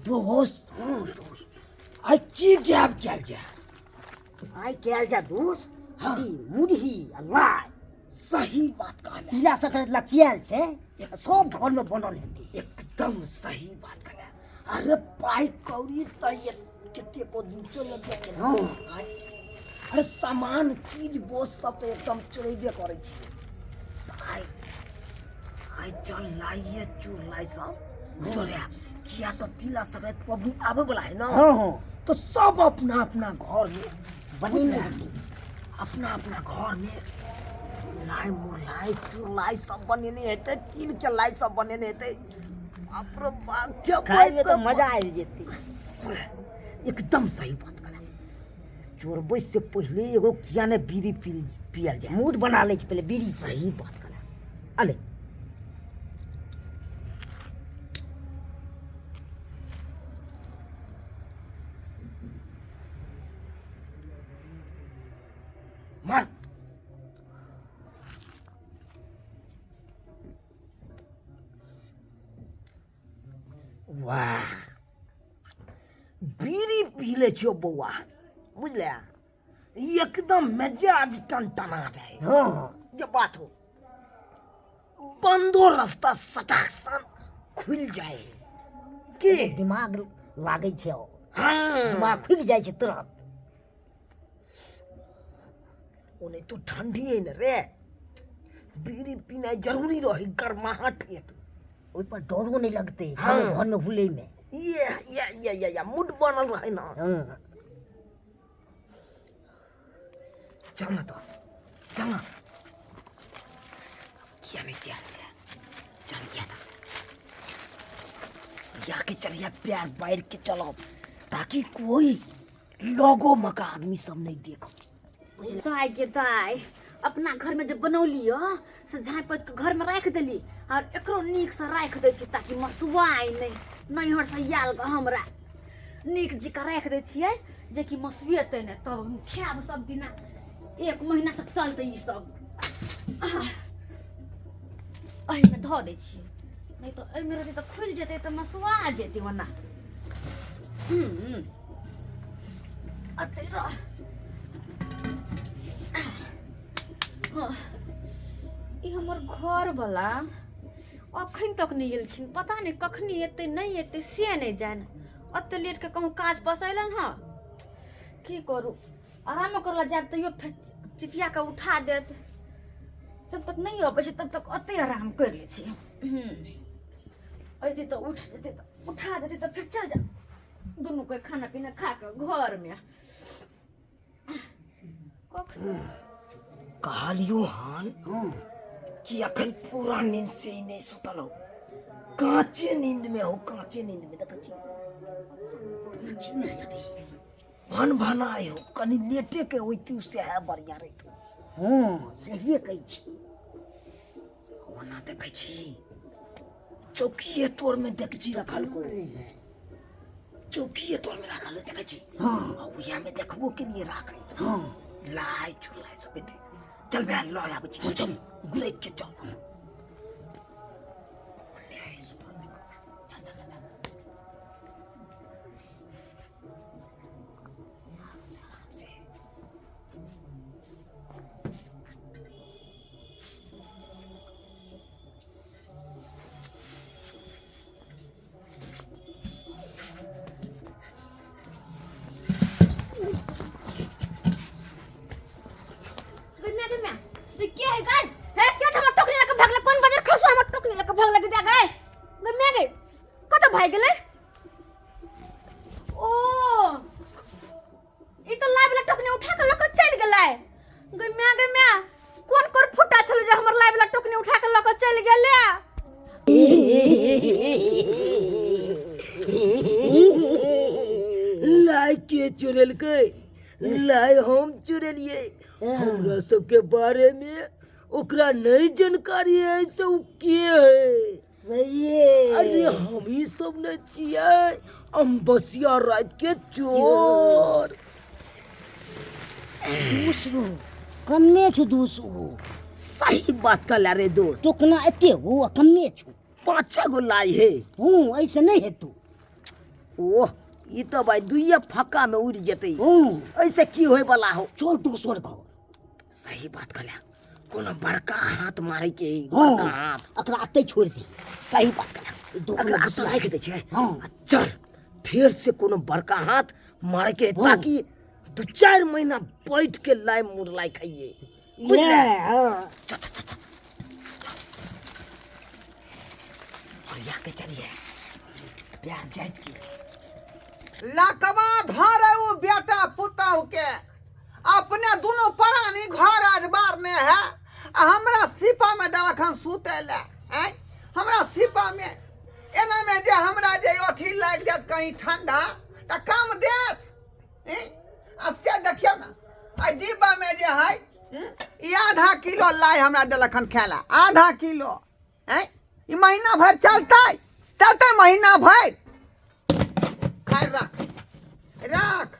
दोस्त, आइ की गायब कयल जाय? आइ कयल जाय दोस्त? हाँ। जी मुरही आ लाइ। सही बात कहले। तिला संक्रांति लचियाल छै, सब घर में बनल हेतै। एकदम सही बात कहले। अरे पाइ कौड़ी तऽ कतेको दिन चोरेबे केलक। हाँ। अरे सामान चीज बोझ सब तऽ एकदम चोरेबे करै छै। तऽ आइ आइ चल लाइए चूर लाइ सब चोरिया, किया तऽ तिला संक्रांति पबनी आबै वाला है ना। हाँ हाँ। तो सब अपना अपना घर में बनेने हेतै। अपना अपना घर में लाइ मुरलाइ चूरलाइ सब बनेने हेतै, तिल के लाइ सब बनेने हेतै। बाप रे बाप, क्या खाय में बात तऽ मजा आबि जेतै। एकदम सही बात कहला। चोरबै से पहिले एगो किया ने बीड़ी पियल जाय, मूड बना लै छै पहिले बीड़ी। सही बात कहला। अले मार। वाह, बीड़ी पी ले छियो बौआ, बुझले, एकदम मिजाज टनटना जाए। हाँ। जे बात हो, बंदो रास्ता सटाक सन खुलि जाए के दिमाग लागै छै। हाँ। दिमाग खुलि जाइ छै तुरंत। ओने तो ठंडी है न रे, बीड़ी पीनाइ जरूरी रही गर्माहट हेतु। ओहि पर डरो नहि लगतै। हाँ। घर में हुलै में ये ये ये ये ये मूड बनल रहे ना। हाँ। चल ना तो चल ना, किया नहीं चल चल गया था या के चलिया प्यार बैठ के चलो, ताकि कोई लोगो मका आदमी सब नहीं देखो। दाय गे दाय, अपना घर में जे बनौली से झाँपि पोति के घर में राखि देली, और एकरो नीक से राखि दै छी ताकि मसुआइ नहि। नैहर से आयल ग हमरा नीक जकाँ राखि दै छियै जेकि मसुएतै नहि, तब हम खायब सब दिना, एक महीना तक चलतै ई सब। एहिमे धऽ दै छियै, नहि तऽ एहिमे रहतै तऽ खुलि जेतै तऽ मसुआ जेतै ओना। अतै रह। हँ, ई हमर घरवला अखन तक नहि एलखिन, पता नहि कखनी एतै नहि एतै से नहि जानि। ओते लेटके कहूँ काज पर अयलनि हँ। की करू, आरामो करऽ लए जायब तैयो फेर चिचिया कऽ उठा देत। जब तक नहि अबै छै तब तक ओतहि आराम करि लै छी। अयतै तऽ उठि जेतै तऽ उठा देतै, तऽ फेर चलि जायब दुनू कोइ खाना पीना खा कऽ घरमे। कहलियो हन कि अखन पूरा नींद से ही नहीं सुतल हो, कांचे नींद में हो, कांचे नींद में देखै छी भन भनाइ हो, कनि लेटे के होइतु से है बढ़िया रहितु। हाँ, सहिए कहै छी। ओना देखै छी चौकिए तोर में देख छी रखल को, चौकिए तोर में राखल है, देखै छी। हाँ। आ उएह में देखबो के लिए राखल। हाँ। लाइ चुरलाइ सब एते। चल भैया लऽ आबै छी, चल गुरैक के चल। ओने है सुतल। चल चल चल चल। गई मैं, गई मैं तो क्या है गई है क्या हमर टोकरी लके भागले? कोन बाजार खसु हमर टोकरी लके भागले के जा गए? गई मैं गई, कत भाग गेलै? ओ ई तो लाइ वाला टोकनी उठा के लके चलि गेलै। गई मैं, गई मैं, कोन कोन फुटा छलै जे हमर लाइ वाला टोकनी उठा के लके चलि गेलै? लाइ के चुरेलकै? लाइ हम चुरेलियै। हमरा सबके बारे में ओकरा नहीं जानकारी है से उ के है। सही। अरे हम ही सब ने छियै अम्बसिया रात के चोर। दूसरो कमे छौ दूसरो। सही बात कहला रे दोस्त। टोकना एते हो आ कमे छौ। 5 गो लाई है। हूँ, ऐसे नहीं हेतु। ओह ई तऽ भाई दुइये फक्का में उड़ि जेतै। ऐसे की होय वाला हो? चल दोसर घर। सही बात कहला, कोनो बड़का हाथ मारे के है, हाँ। बड़का हाथ। एकरा अतै छोड़ दे। सही बात कहला, दोकान एकरा में अतै राखि दै छै। हाँ। आ चल फेर से कोनो बड़का हाथ मारे के है, हाँ। ताकि 2-4 महीना बैठ के लाइ मुरलाई खाइए, बुझले? हाँ। चल चल चल चल चल, और या के चलिए प्यार जाइत के लकवा धरे उ बेटा पुतहु के, अपने दुनू प्राणी घर आज बारने है आ हमरा सिपा में दवाखान सुते ले। आँय हमरा सिपा में एना में जे हमरा जे अथी लागि जायत कहीं ठंडा तऽ काम देत। आ से देखियौ ने आ डिब्बा में जे है ई आधा किलो लाइ हमरा देलक हन खाय ला, आधा किलो। आँय ई महीना भरि चलतै, चलतै महीना भरि। खाइ रख रख,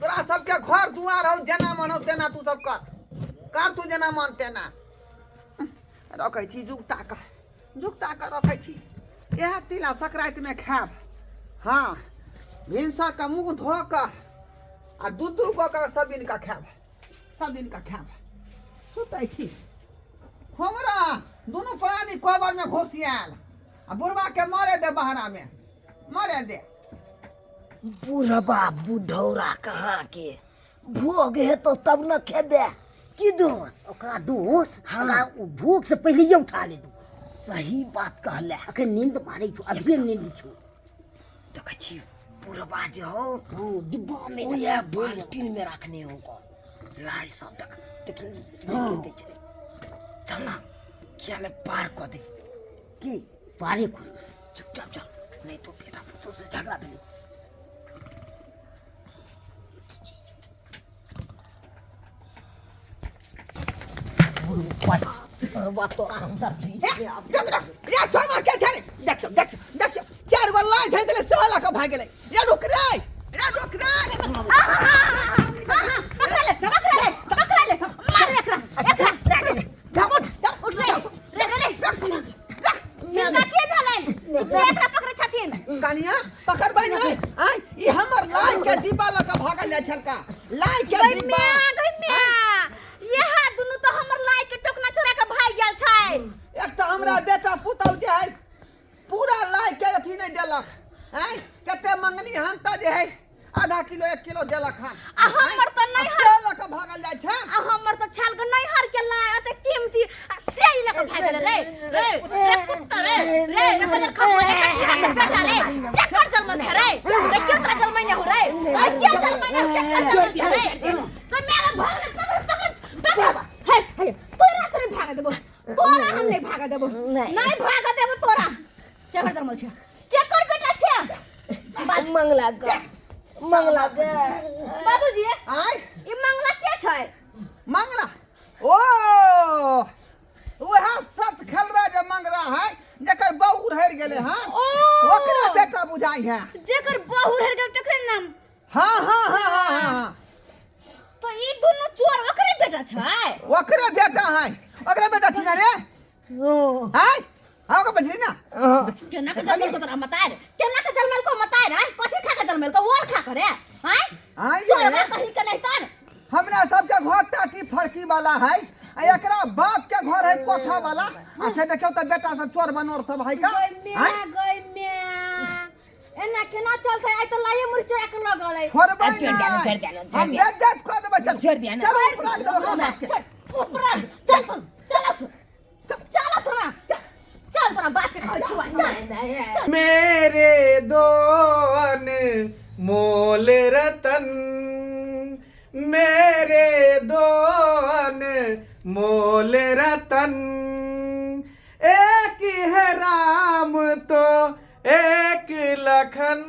तोरा सबके घर दुआर हौ, जेना मन हौ तेना तू सब कर कर, तू जेना मन तेना। रखै छी जुगता कऽ, जुगता कऽ रखै छी। इएह तिला संक्रान्तिमे खायब। हाँ भिनसरके मुँह धो कऽ आ 2-2 गो कऽ सब दिनका खायब, सब दिनका खायब। सुतै छी हमरा दुनू प्राणी कोबरमे घुसियायल आ बुढ़बाके मरे दे, बहरामे मरे दे। बुढ़बा बुढ़ौरा कहाँ के भोग हेतौ तब न खेबे की दोष? ओकरा दोष? हाँ। ओकरा ओ भूख से पहले उठा ले तू। सही बात कहले। अखन नींद मारै छौ, अभी नींद छौ। देखै छी बुढ़बा जे हौ, हाँ, डिब्बा में उएह बाल्टीन में रखने हो लाइ सब। देख देखी। हाँ। चल ना, किया में पार कऽ दी की पारे को चुपचाप चल, नहीं तो बेटा पुतोह से झगड़ा भेलै। सरवा तोरा अंदर बीच में आब। देख रे चोरबा के छै रे, देखियौ देखियौ देखियौ, 4 गो लाइ धरि देलै सेहो लऽ कऽ भागि गेलै। रे रुक रे, रे रुक रे। पकड़ ले, पकड़ ले, पकड़ ले, मार एकरा, एकरा। उठ उठ रे रे रे, हिनका की भेलनि? एकरा पकड़ै छथिन। कनिया पकड़बै नहि। आँय ई हमर लाइ के डिब्बा लऽ कऽ भागल जाइ छलका, लाइ के गै डिब्बा। म्या, गै म्या, इएह दुनू तऽ हमर लाइ के टोकना चोरा के भागि गेल छै। एकटा हमरा बेटा पुतहु जे है पूरा लाइ के अथी नहि देलक। आँय कते मंगली हन तऽ जे है आधा किलो 1 किलो देलक हन। आ हमर तऽ आ नैहर से लऽ कऽ भागल जाइ छै। आ हमर तऽ छाल के नैहर के लाइ एते कीमती आ से ई लऽ कऽ भागि गेलै। रे रे रे कुत्ता रे रे रे बजर खा रे बेटा रे, केकर जन्म छै रे? रे केकरा जन्मैने हो रे? ए के जन्मैने हो, केकर जन्म छै रे? तो मेरा भाग, पकड़ पकड़ पकड़। हे हे तोरा तोरे भाग देबो, तोरा हम नहीं भाग देबो, नहीं भाग देबो तोरा। केकर जन्म छै, केकर बेटा छै? मंगला के, मंगला के। बाबूजी आँय ई मंगला के छै? मंगला ओ वएह सत खेलरा जे मंगरा है जकर बहू रहि गेलै हँ, ओ! ओकरा बेटा बुझाइ है। जेकर बहू रहि गेल तकरे नाम। हाँ हाँ हाँ हाँ हाँ। तो ई दुनू चोर ओकरे बेटा छै? ओकरे बेटा है, ओकरे बेटा छी ना रे? आँय हाँ ओकर बेटा छी ना। केना के जन्मल को तोरा मताय रे? केना के जन्मल को मताय रे? कथी खा के जन्मल को? ओल खा के रे? आँय आँय ये। चोरबा कहीं के नहीं तर। हमरा सबके घर टाटी फरकी वाला है आ एकरा बाप के घर है कोठा वाला। अच्छा देखियौ तऽ बेटा सब चोर बनोर सब है का? गै म्या, आँय? गै म्या, एना केना चलतै? आइ तऽ लाइए मुरही चोरा के लऽ गेलै। छोड़बै छोड़ दिया ना, नहि। छोड़ दिया ना, छोड़ हम दिया। बेज्जत कऽ देबै। चल छोड़ दिया ना। चल उपरा के देबै ओकरा बाप के। छोड़, उपरा चल सुन, चल उठ, चल उठ ना, चल तोरा बाप के कहै छुआ, चल। मेरे दो अनमोल रतन, मेरे दो अनमोल रतन, एक है राम तो एक लखन,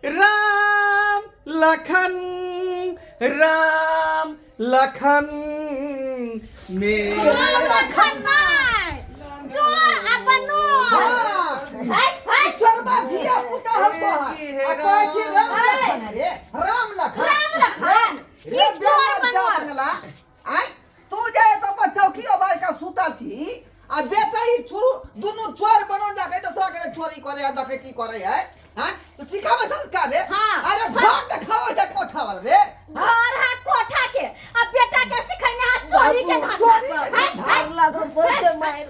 राम लखन राम लखन मेरे लखन नहि, चोर आ बनोर। हाँ। है, है। चोरबा धिया पुता हौ तोहर आ कहै छी राम लखन रे, राम लखन, राम लखन। रे ई चोर बेमन बनोर। जा मंगला। आँय तू जे एतऽ पर चौकी बार के सुतल छी आ बेटा ई छुरू दुनू चोर बनल जाके दोसरा के चोरी करे है, देखे की करे है। हाँ तो सिखावे संस्कार रे। हाँ। अरे घर देखावे छै कोठा वाला रे। घर है कोठा के आ बेटा के सिखैने है चोरी के धंधा। चोरी के हैं? भाग लागो बोलते मार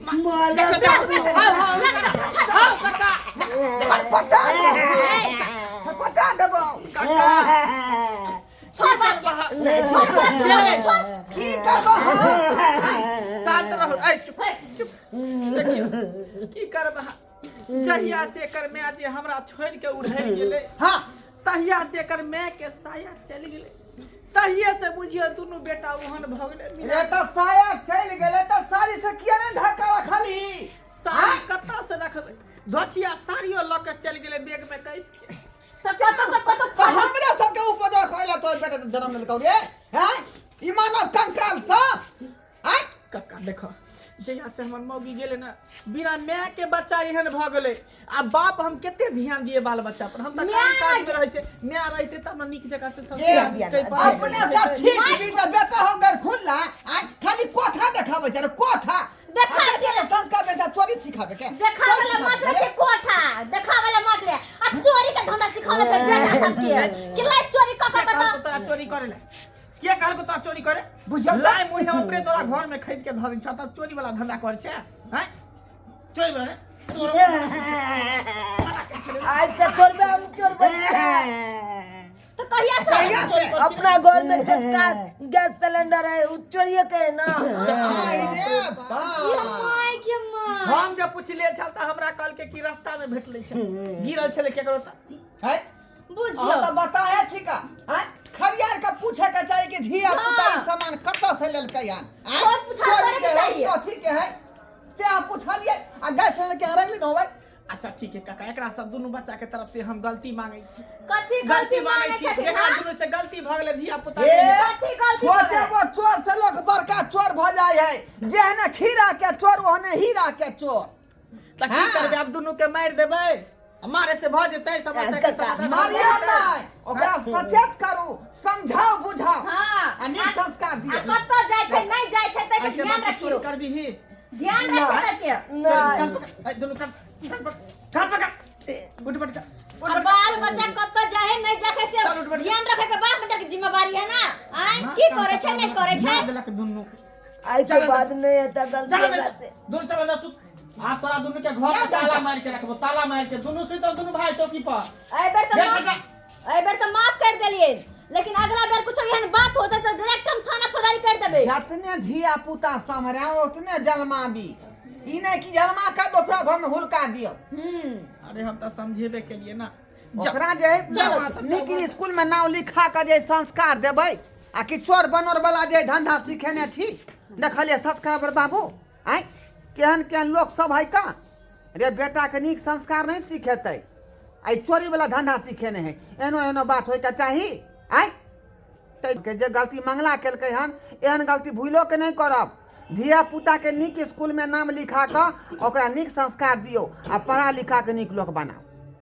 मार। देखो देखो, हाँ हाँ हाँ काका। छटपटा देबो, छटपटा देबो। काका छोड़ बाप के, छोड़ बाप के, छोड़। की करबो हम? शांत रहो, ऐ चुप चुप। देखियौ की करब, जहिया से एकर माय जे हमरा छोड़ि के उड़ै गेलै, हाँ, तहिया से एकर माय के साया चलि गेलै, तहिये से बुझियौ दुनू बेटा ओहन भऽ गेलै। रे तऽ साया चलि गेलै तऽ साड़ी से किया नहि ढका रखली? साड़ी कतऽ से रखबै? धोतिया साड़ियो लऽ के चलि गेलै बैग में कसि के। तऽ कतऽ कतऽ कतऽ तऽ हमरा सबके उपद्रव करै तोर बेटा के जन्म लेलकौ रे? हैं, ई मानव कंकाल सब आँय। कक्का देखो, जहिया से हमर मौगी गेलै ने, बिना माय के बच्चा एहन भऽ गेलै। आ बाप हम कते ध्यान दिए बाल बच्चा पर? हम तऽ काम काज में रहै छै। माय रहिते तब ने नीक जगह से संस्कार दियै। अपने से छीट भी तऽ बेटा हो गेल खुल्ला आ खाली कोठा देखाबै छै रे, कोठा देखा आ बेटा के संस्कार दै छै चोरी सिखाबै के। देखावे ला मात्र छै कोठा, देखावे ला मात्र, आ चोरी के धंधा सिखावे छै बेटा सबके कि लाई चोरी क क के के कहलको तोरा चोरी करे ला? के कहलको तोरा चोरी करे? बुझियौ तऽ। लाइ मुड़ी हम अपने तोरा घर में खरीद के धऽ दै छौ, तब चोरी वाला धंधा करे छै? हैं, चोरी वाला तोरो मना करै छलै। आज से तोड़बे हम चोरबे। तो कहिया से? कहिया से? अपना घर में छोटका गैस सिलेंडर है, उ चोरिए के है ना। आइ रे बाप। ये my के माय। हम जब पुछलियै छल तऽ हमरा कहलकै कि रास्ता में भेटलै छै, गिरल छलै केकरो तऽ। हैं, बुझियौ अहाँ तऽ बताए छिका। हैं, खरियार के पूछे के चाही कि धिया पुता ई सामान कतऽ से लेलकै हन? आँय? खोज पुछार चोरी करे के है, चाहिए। कथी के है से अहाँ पुछलियै आ गैस सिलेंडर के अहाँ रखली न होबै? अच्छा ठीक है काका, एकरा सब दुनू बच्चा के तरफ से हम गलती मांगे छी। कथी गलती गलती मांगे मांगे छी छथिन? जेकरा हाँ? दुनू से गलती भऽ गेलै धिया पुता हे, के। कथी गलती छोटे भऽ गो चोर से लोग बड़का चोर भऽ जाइ है। जेहने खीरा के चोर ओहने हीरा के चोर। तऽ की हाँ। करबै आब? दुनू के मारि देबै आ मारे से भऽ जेतै समस्या के समाधान? मारियौ नहि, ओकरा सचेत करू, समझाउ बुझाउ हाँ। आ नीक संस्कार आ दियौ। कतऽ जाइ छै नहि जाइ छै ताहिके आइ के ध्यान बाद चोरी रखियौ। करबिही? ध्यान रखियौ के। नहीं। कान पकड़, ऐ दुनू कान कान पकड़, कान पकड़, उठ बैठ, उठ आ बैठ। बाल बच्चा कतऽ जाइ है नहि जाइ है से चल, उठ बैठ। ध्यान रखे के बाप बच्चा के जिम्मेवारी है ना। आय की करे छै नहि करे छै? मार देलक दुनू। आज के बाद नहीं आता गलती चल हमरा से। दुनू चल जा सुत। आ तोरा दुनू के घर में ताला मार के रखबो, ताला मार के। दुनू सुतल दुनू भाई चौकी पर। एहि बेर तऽ देख माफ सका। एहि बेर तऽ माफ कर देलियै, लेकिन अगला बेर कुछो एहन बात होतै तऽ डायरेक्ट हम थाना फौजदारी कर देबै। जतने धिया पुता सम्हरे ओतने जलमाबी, ई नहि कि जलमा के दोसरा घर में हुलका दियौ। अरे हम तऽ समझेबे केलिए ना। जा। ओकरा जे है चल, अहाँ सब नीक स्कूल में नाम लिखा के जे संस्कार देबै आ कि चोर बनोर वाला जे धंधा सिखेने छी। देखलियै सब्सक्राइबर बाबू, आँय, केहन केहन लोक सब है का रे, बेटा के नीक संस्कार नहीं सिखेतै आ ई चोरी वाला धंधा सिखेने है। एहनो एहनो बात होइके चाही? आँय, के जे गलती मंगला केलकै हन, एहन गलती भूलो के नहि करब। धिया पुता के नीक स्कूल में नाम लिखा कऽ ओकरा नीक संस्कार दियौ आ पढ़ा लिखा के नीक लोक बनाउ।